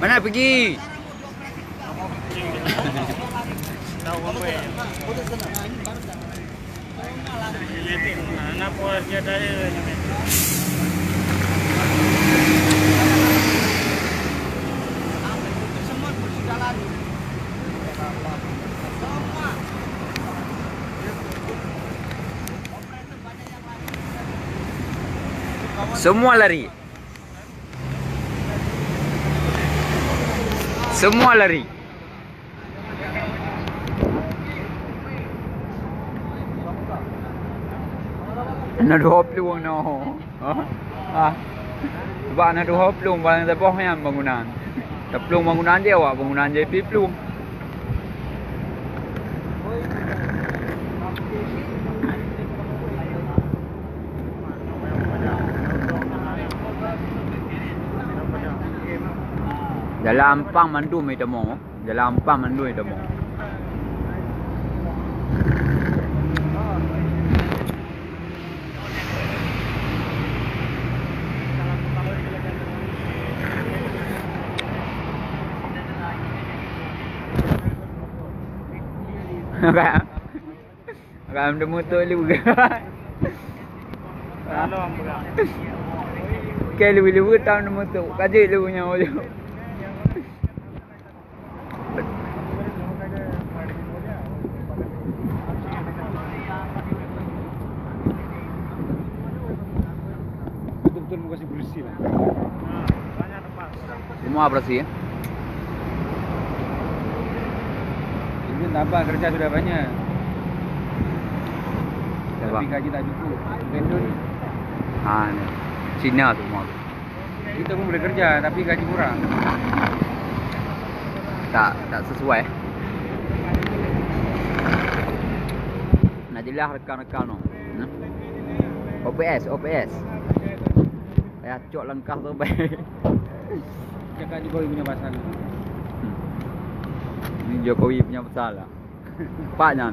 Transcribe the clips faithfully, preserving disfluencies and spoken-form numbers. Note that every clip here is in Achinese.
Mana pergi? Semua lari. Semua lari. Na dua plueng noh. Ha? Ha? Bak na dua plueng barang saboh nyan bangunan. Taplueng bangunan jih, awak bangunan jih pih plueng. Dalam pang mandum itamu. Dalam pang mandum itamu. Ram teumeutôk lu. Keu lu-lu tam teumeutôk. Ka jeuet lu nyoe. Betul-betul muka si bersih lah. Semua bersih, ya? Itu tambah kerja sudah banyak. Tambah. Tapi gaji tak cukup. Betul. Ha, ni. Cina semua. Kita pun boleh kerja, tapi gaji kurang. Tak, tak sesuai. Nak jelas rekan-rekan tu. Nah. O P S, O P S. Payah cok langkah tu baik. Cakap Jokowi punya pasal. Hmm. Ni Jokowi punya pasal lah. Pak nyan.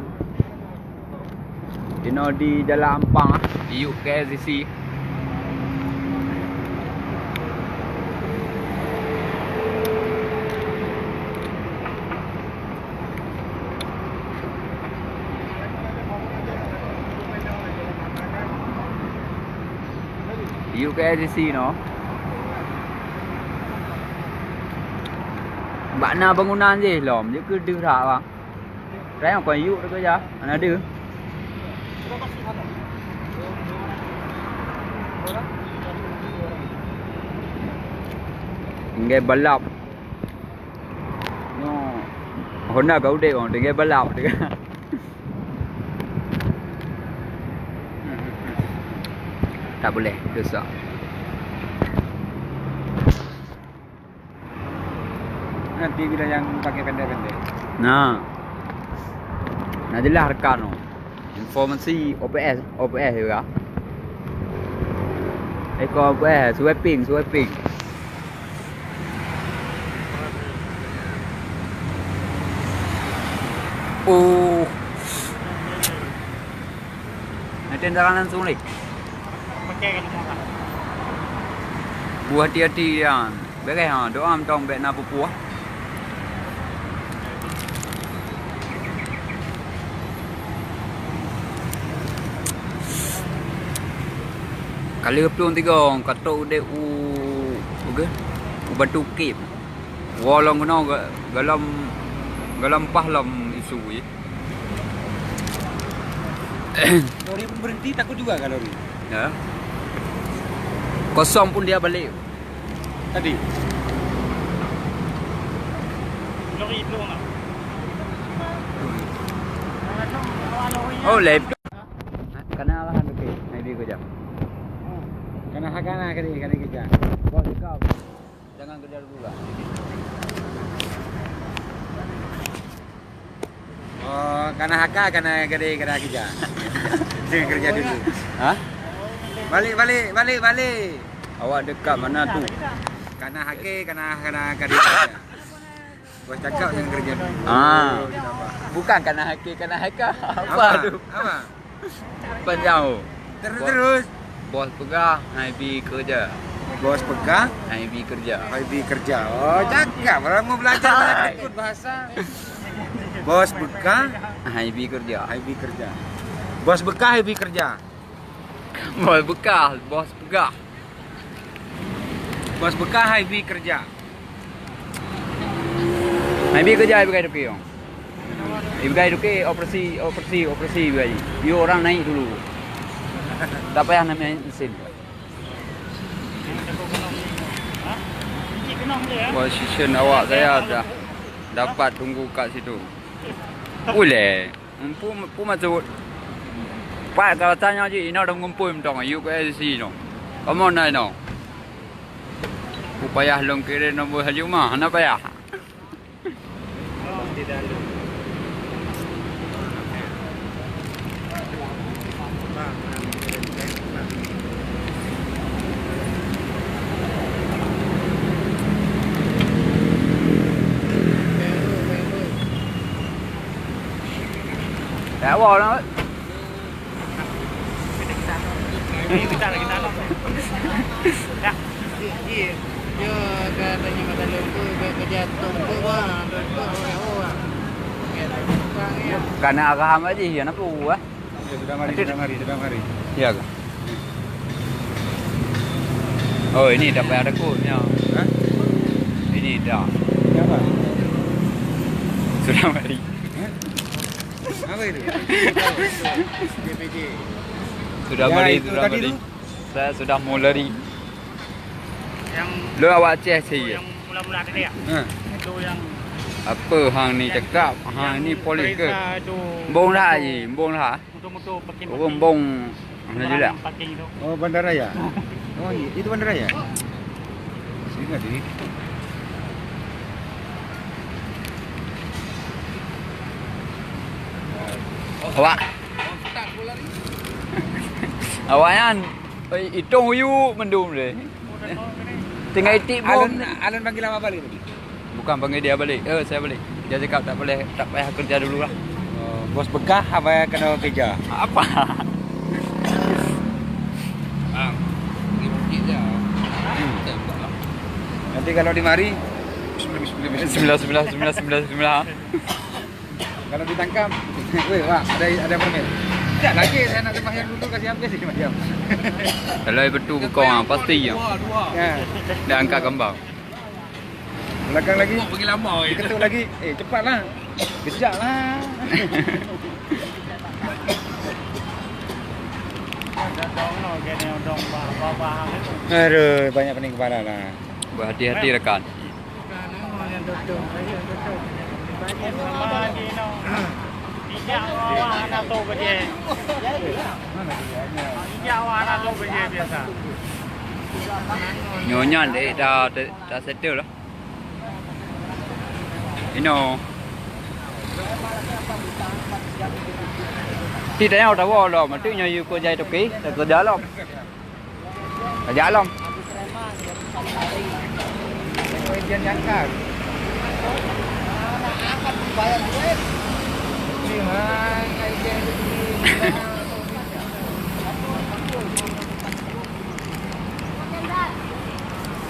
Inoe di Jalan Ampang ah, di U K S D C. U K S D C noh. Bak na bangunan jih lom, jeuet keu deuh that bang. Raya kon yuk tu kerja, mana ada. Tinggai balap. Nyoe Honda ka udeb, oh, tinggai balap. Tak boleh, dosa. Nanti bila yang pakai pendek-pendek. Nah. Nah, jelas rekan tu. Informasi O P S, O P S juga. Eh, kau O P S, sweeping, sweeping. Oh. Nanti jalan langsung leh. Pakai kan marah. Bu hati-hati ya. Beres ha, doa mantong bèk na peue-peue. Ka lheueh plueng tigong, ka trok udeb u, u geuh, u Batu Kep. Woe lom keunoe ga-, galom, galom paih lom isu jih. Lori pun berhenti, takut juga kan lori? Ya. Kosong pun dia balik. Tadi. Lori belum lah. Oh, lep. Kana lah, oke. Nah, dia kejap. Kana hakana kali, kali kejap. Bos, kau. Jangan kerja dulu lah. Oh, kana haka, kana gade, kana kerja. Jangan kerja dulu. Hah? Balik, balik, balik, balik. Awak dekat mana tu? Kana hake, kana, kana gade. Bos cakap jangan kerja dulu. Ah. Bukan kana hake, kana haka. Apa, apa tu? Apa? Panjang tu. Terus-terus. Bos peugah, hai bi keureuja. Bos peugah, hai bi keureuja. Hai bi keureuja. Oh, cakap orang mau belajar banyak ikut bahasa. Bos peugah, hai bi keureuja. Hai bi keureuja. Bos peugah, hai bi keureuja. Bos peugah, bos peugah. Bos peugah, hai bi keureuja. Hai bi keureuja, hai bi keureuja. Ibu Gai duke operasi, operasi, operasi Ibu Gai. Yuk orang naik dulu. Tak payah nak main mesin. Position awak saya dah dapat tunggu kat situ. Uleh. Empu, empu masuk. Pak kalau tanya je, ina dah mengumpul mentong. Yuk ke S C no. Kamu naik no. Upayah long kiri nombor haju mah. Hana payah. Tak apa lah. Karena arah amat je, ya, nak peue, ah? Ya, sudah mari, sudah mari, sudah mari. Ya ke? Oh, ini dah payah takut ni. Hah? Ini dah. Ini apa? Sudah mari. Hah? Apa itu? Sudah mari, sudah mari. Saya sudah mau lari. Yang lo awak cek saya. Yang mula-mula tadi ya? Ha. Itu yang apa hang ni cakap? Hang ni polis ke? Bong lah je, bong lah. Motor-motor parking. Urang bong. Hana jelas. Parking tu. Oh, bandaraya. Oh, iya, itu bandaraya. Sini tadi. Awak. Awak nyan, eh, itong uyu mendung deh. Tinggal itik bom. Alun, alun panggil apa balik tadi? Bukan panggil dia balik. Eh, saya balik. Dia cakap tak boleh, tak payah kerja dulu lah. Oh, bos peugah apa yang kena kerja? Apa? Bang, dia mungkin je. Hmm. Nanti kalau di mari, bismillah, bismillah, bismillah. Bismillah, bismillah, bismillah, bismillah. Kalau ditangkap, weh, Wak, ada, ada permen. Tak lagi, saya nak sembahyang dulu, kasih habis sembahyang. Kalau betul bukan, ah, pasti ya. Ya. Dah angkat gambar. Belakang lagi. Diketuk lagi. Eh, cepatlah. Kejaklah. Aduh, banyak pening kepala lah. Berhati-hati rakan. Nyonya dek dah, dah settle lah. Ino. Ti tanya tahu lom, tu nyoe yue ko jai toke, tak kerja lom. Raja Alam.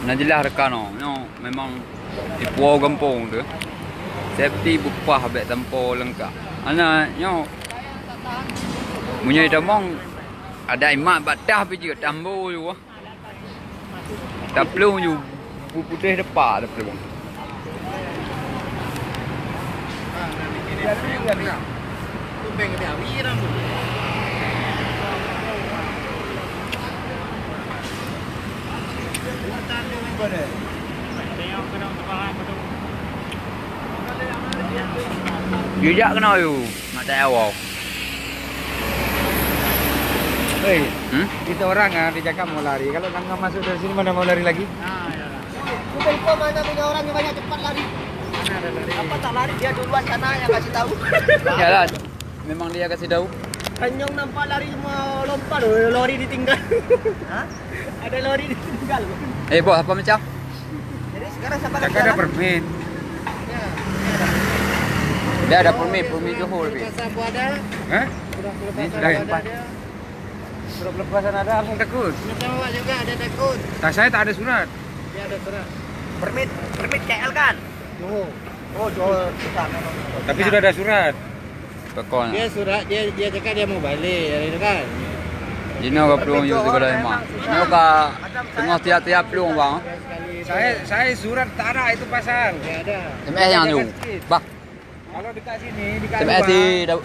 Nah, jeulaih rakan, oh. Nyoe memang di pulau gampông tu. Safety bupah bek tempo lengkap. Ana nyoe. Meunyoe tamong, ada imat bak tah pih jeuet tambo ju. Taplueng ju, bu putéh depa taplueng. Jujak keunoe yue, mak tayue. Hei, hmm? Kita orang, ah, dijaga mau lari. Kalau nangah masuk dari sini, mana mau lari lagi? Ah, ya. Kita lupa mana beda orang yang banyak cepat lari. Mana ada lari? Apa tak lari? Dia duluan sana yang kasih tahu. Yalah, memang dia kasih tahu. Hanyong nampak lari cuma lompat, lori ditinggal. Hah? Ada lori ditinggal. Eh, bos, apa macam? Jadi sekarang siapa lagi jalan? Ada permit. Ya. Dia ada permit, permit Johor lebih. Hah? Ini sudah empat. Kalau pelepasan ada, langsung takut. Macam awak juga ada takut. Tak, saya tak ada surat. Dia ada surat. Permit, permit K L kan? Oh, oh, jual surat memang. Tapi sudah ada surat. Pokoknya. Dia surat, dia, dia cakap dia mau balik, hari tu kan. Jinoe ka plueng ju sigala memang. Nyoe ka teungoh tiap-tiap plueng, bang. Saya, saya surat tak ada itu pasang. Dia ada. M S yang tu. Bah. Kalau dekat sini, dekat luar,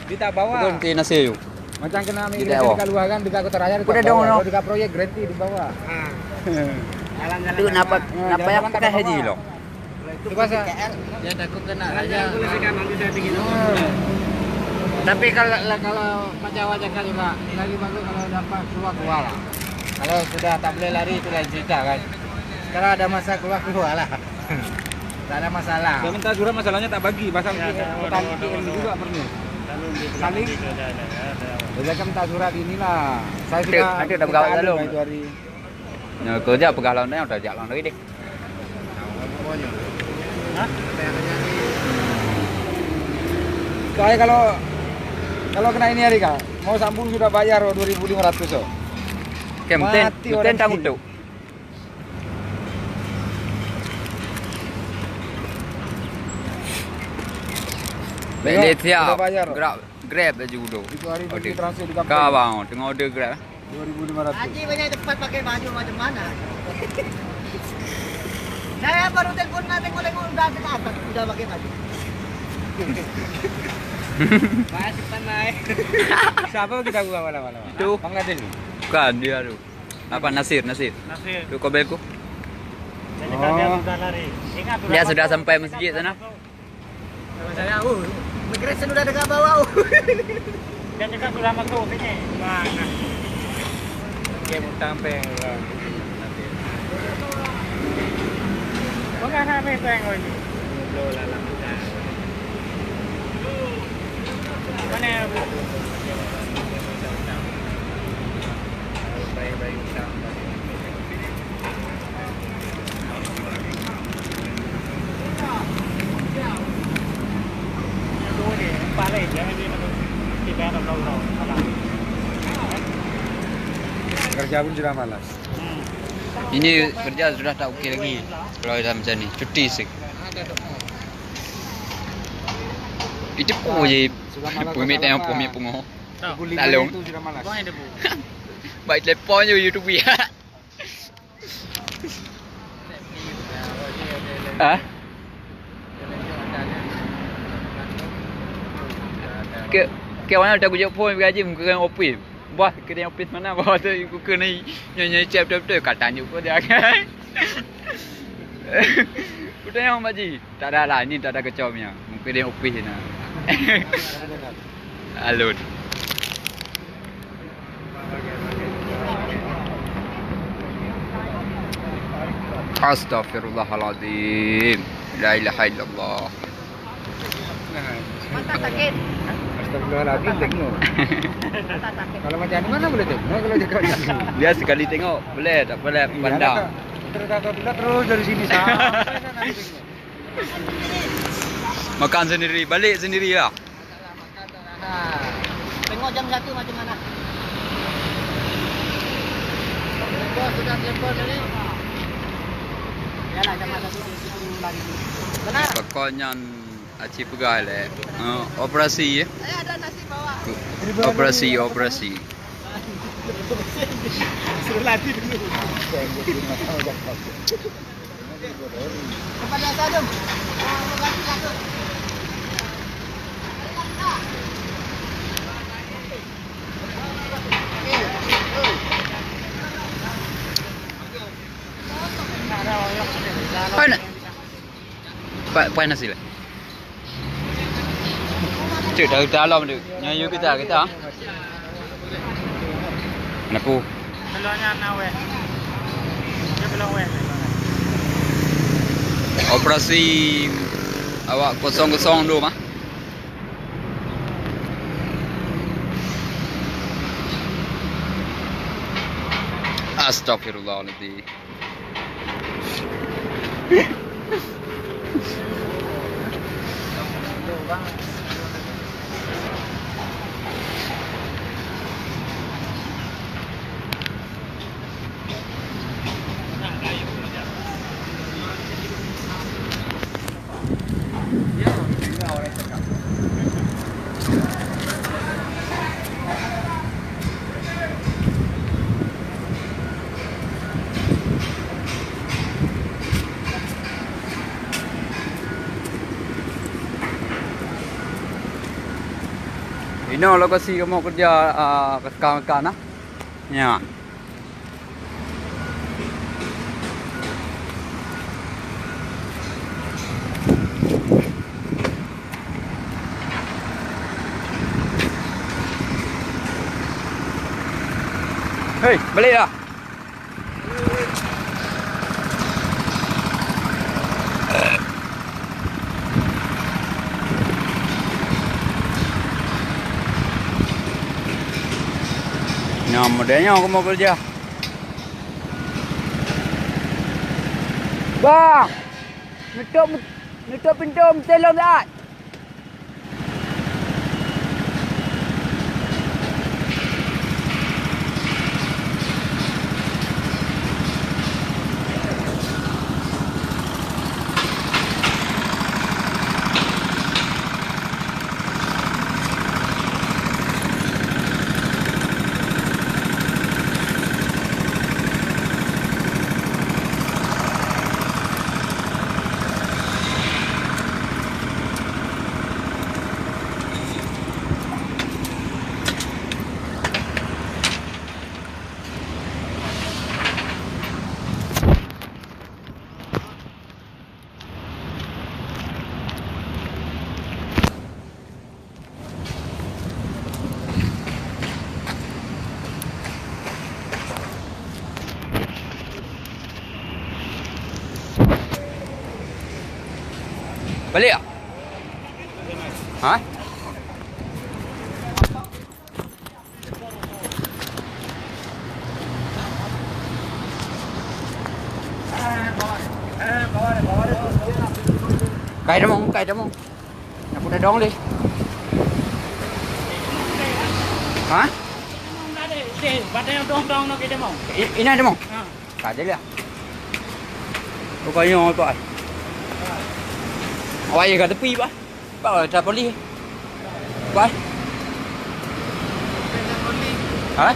di tak bawah. Bukan di nasi tu. Macam kena ambil dekat luar kan, dekat Kota Raya, dekat bawah. Kalau dekat proyek, garanti di bawah. Ha. Tu napa, napa yang pakai haji lo? Itu pasal dia takut kena raja. Tapi kalau, kalau macam awak cakap juga, lagi bagus kalau dapat keluar, keluar lah. Kalau sudah tak boleh lari, itu lain cerita kan. Sekarang ada masa keluar, keluar lah. Tak ada masalah. Saya minta surat, masalahnya tak bagi, pasal utang P N B juga perlu. Saling. Saya minta surat inilah. Saya sudah ada, ada dah bergaul lalu. Itu hari. Nyoe keuh jak peugah lom nyoe, tajak lom lagi deh. Soalnya kalau, kalau kena ini hari, Kak, mau sambung sudah bayar dua ribu lima ratus, oh. Mati orang sini. Mungkin tak untuk. Baik, dia siap. Sudah bayar. Grab, Grab laju dulu. Itu hari bagi transit di kampung. Ka, bang, tengok order Grab, eh. Dua ribu lima ratus. Haji banyak tempat pakai baju macam mana? Saya baru telepon nak tengok-tengok udah ada apa, udah pakai baju. Masih panas. Siapa kita buka malam-malam? Itu. Bangladesh ni? Bukan, dia tu. Apa, Nasir, Nasir? Nasir. Tu kobelku. Dia sudah sampai masjid sana. Saya, oh, migration udah dekat bawah, oh. Dia cakap sudah masuk sini. Mana? Okey, utang peng lah. Bukan habis peng lagi. Belum lah, lah, utang. Mana? Baik-baik utang. Kerja pun sudah malas. Ini kerja sudah tak okey lagi. Kalau dah macam ni, cuti sih. Itu pun je. Pumit tengok, pumit pungo. Lalu. Baik telepon je YouTube ya. Ha? Ke, ke mana tak kujak phone gaji muka ofis. Bah, kena ofis mana? Bah, tu aku kena nyonya cek betul-betul. Kata njuk pun dia. Udah yang Pak Ji. Tak ada lah, ini tak ada kecom ya. Muka dia ofis ni. Alun. Astaghfirullahaladzim. La ilaha illallah. Mata sakit. Astaghfirullahaladzim, tengok. Mata sakit. Kalau macam ni mana boleh tengok kalau cakap macam ni? Dia sekali tengok, boleh tak boleh pandang. Terus dari sini sampai sana tengok. Makan sendiri, balik sendiri lah. Tengok jam satu macam mana. Bos sudah telepon tadi. Yalah, jam satu lagi. Benar. Pakon nyan aci peugah lé. Eh, operasi ya. Saya ada nasi bawah. Operasi, operasi. Suruh latih dulu. Panas. Panas sila. Cek dah dalam tu. Nyoe yue kita, kita. Kenapa? Belum nyan na weh. Dia belum weh. Operasi awak kosong kosong tu mah. Astagfirullahaladzim. Inoe lokasi kamoe keureuja, ah, ka seukang-seukang na. Nyan. Hei, balek dah. Nyoe model nyoe kamoe keureuja. Bang, nutup, nutup pintoe meuteulông saat. Balek ah? Ha? Kai tamong, kai tamong. Nak pun dah dong deh. Ha? Batang dong-dong nak kita mau. I-, ina tamong. Ha. Ka je lah. Bukan yang apa ai. Awak ye ka tepi bah. Pak, ada polis. Pak. Ha?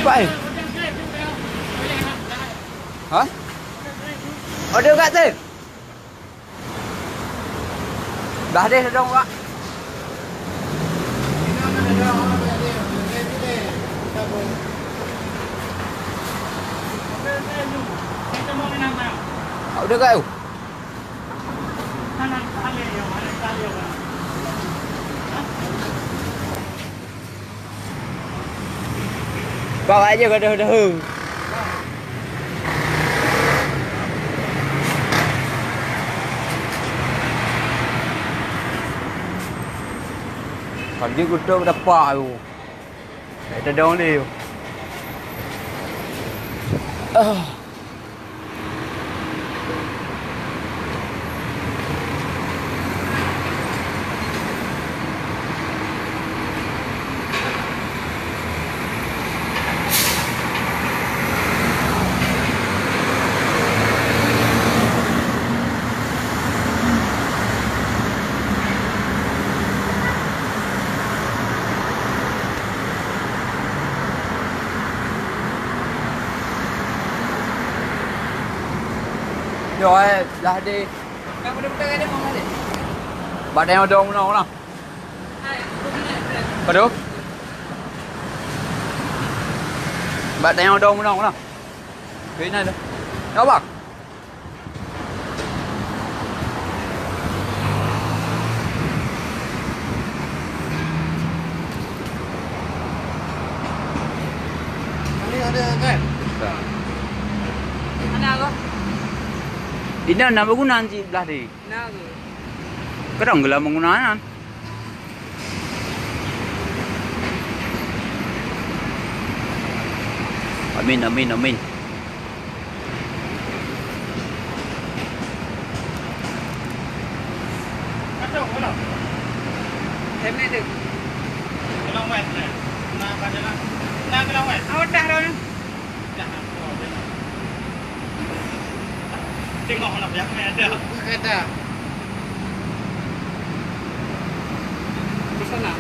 Pak. Ha? Ada kat tu. Dah deh dong, Pak. Udah kat tu. Bak aja gadoh-doh. Kan dia gudok dapat tu. Tak ada daun dia tu. Ah. Jom, eh, lah deh. Bak tanyoe dong meunoe, meunoe. Padum? Bak tanyoe dong meunoe, meunoe. Keu inan dah. Nyoe, Bang. Ini ada, kan? Ada, Bang. Inan na bangunan cit blah deh. Na ke? Kadang geulam bangunan nyan. Amin, amin, amin. Awak dah dah. Tengok nak yang ada. Ada. Di sana.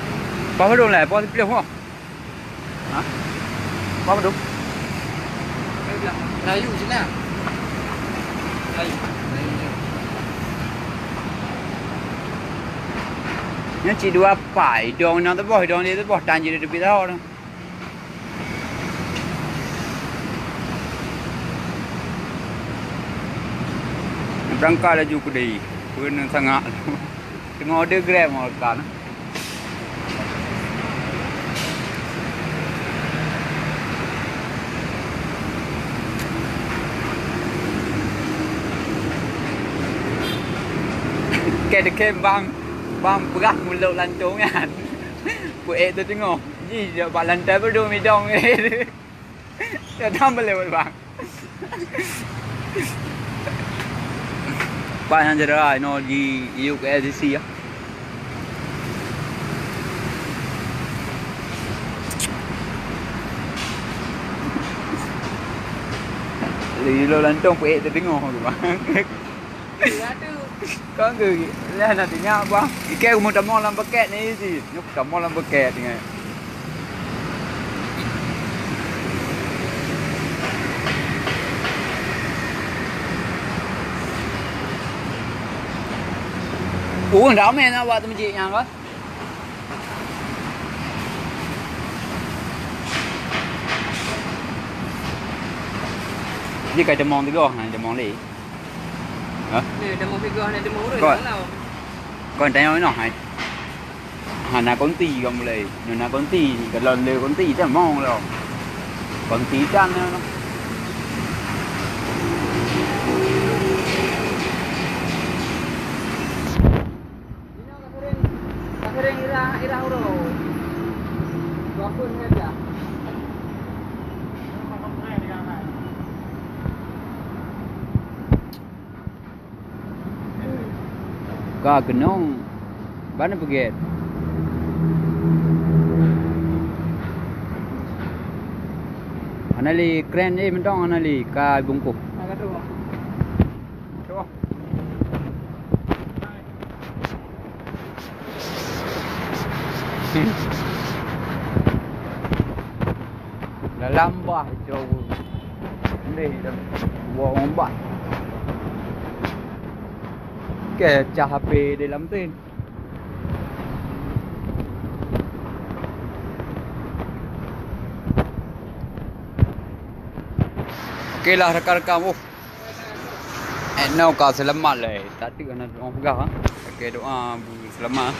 Apa belum lah? Apa belum? Ha? Apa tu? Melayu sini. Melayu. Melayu je. Nyan cit dua pai, idong nyoe teuboh, idong lé teuboh, tan jih di tepi teuh. Beurangkat laju keudeh, peue sangat. Teungoh deuh gram kan. Keu, keu bang, bang peugah mulok lantong nyan. Peuék teuteungoh. Jih jak bak lantai peuduek midong. Dah tam boleh, bang. Pak nyang cedera inoe jiyue keu L C C ya. Lagi lo lantong peuék teuteungoh tu, bang. Kon keu lah na teunya, bang. Ikai umu tamong lam paket ni, si. Nyok tamong lam paket ni. Uh, dah main awak tu mejik nyang, bang. Ni kai tamong tiga, ha, tamong lé. Ha? Ni tamong tiga, ni tamong urut. Kau, kau tanya mana, hai? Hana konti ka mulai. Nyoe na konti, kalon le konti tamong lom. Konti tan nyoe. Ka keunong, ban peugét. Hana lé kren, eh, mantong hana lé ka bungkôh. Dalam bah jauh. Ni dah dua orang bah. Ke cah H P di dalam tin. Okey lah rakan-rakan. Oh. Eh, nyoe ka seulamat lé. Tadi hana doa peugah, ha. Okey, doa bu seulamat.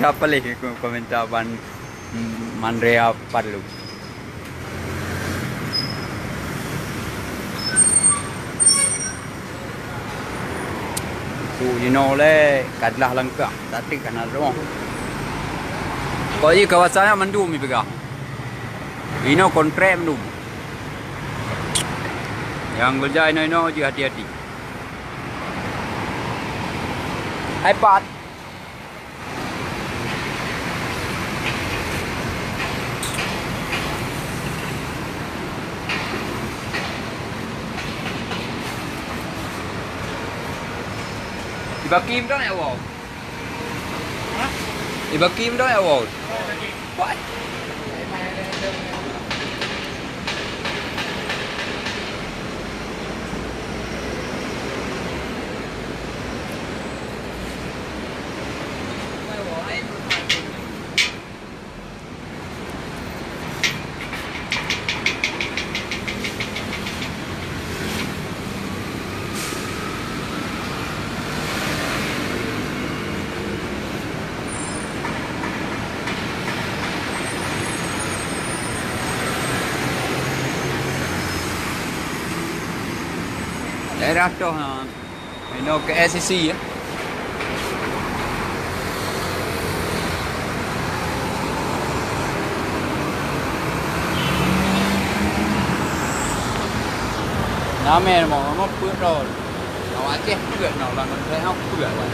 Ka paléh komentar ban Mandrea Parlu. Su jinoe lé kadlah langkah, tatik kana roh. Kok ji kawasan nyan mandum ipeugah. Inoe kontrak mandum. Nyang keureuja inoe-inoe ji hati-hati. Ipat. Ibakim dong ya, wow. Hah? Ibakim dong ya, wow. Wah. Daerah toh, ha. Inoe K S C C ya. Namé mau, mau peuet lom. Awak Aceh peuet lom, lam kontrak peuet lom.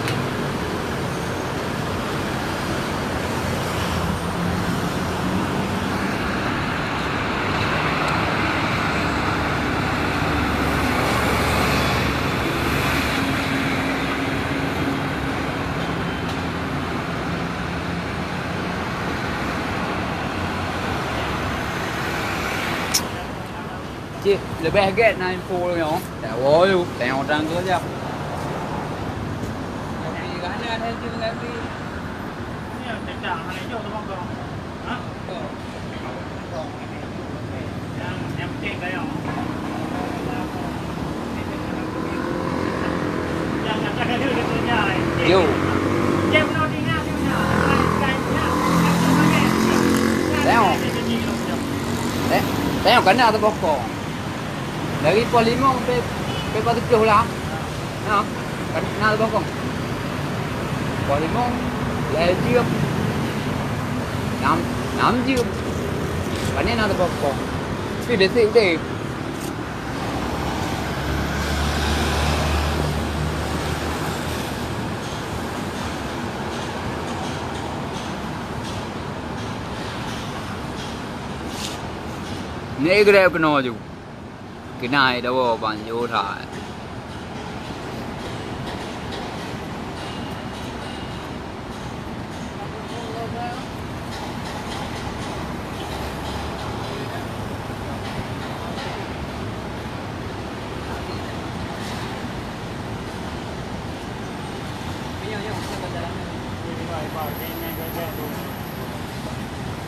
Cit, leubeh gét na info nyoe. Tak woe lu, tengok orang tu aja. Yo. Tengok. Tengok, tengok, kena teubokong. Dari pos limong pe, pe pos tujoh lah. Ha, kan na teubokong. Pos limong, lhèe jeuem. Nam, nam jeuem. Pane na teubokong. Tapi biasa udeh. Ni grab kena ju. Keunan dawa ban yoh that.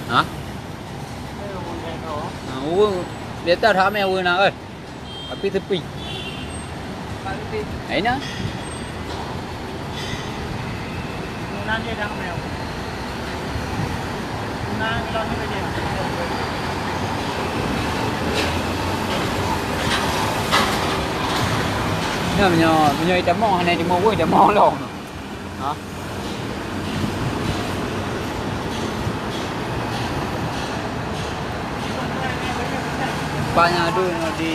Ha? Ha, ureueng, biasa that mé ureueng na, eh. Tapi sepi. Hai na. Nyoe, meunyoe, meunyoe itamong hana itamong, itamong lom. Ha? Banyak adu di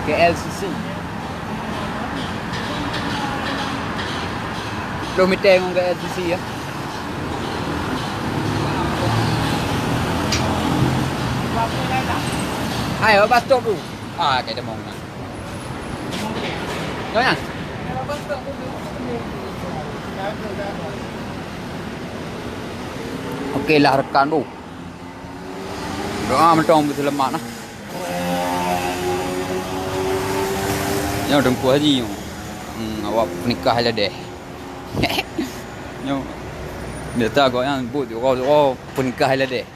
K L C C. Dua meter ngon K L C C ya. Hai, bus stop tu. Ah, kayak demong nah. Nyoe nyan. Oke lah, rekan tu. Doa mantong beuseulamat nah. Nyoe Teungku Haji nyoe. Hmm, awak peunikah ladeh. Nyoe. Biasa gobnyan buet uroe-uroe peunikah ladeh.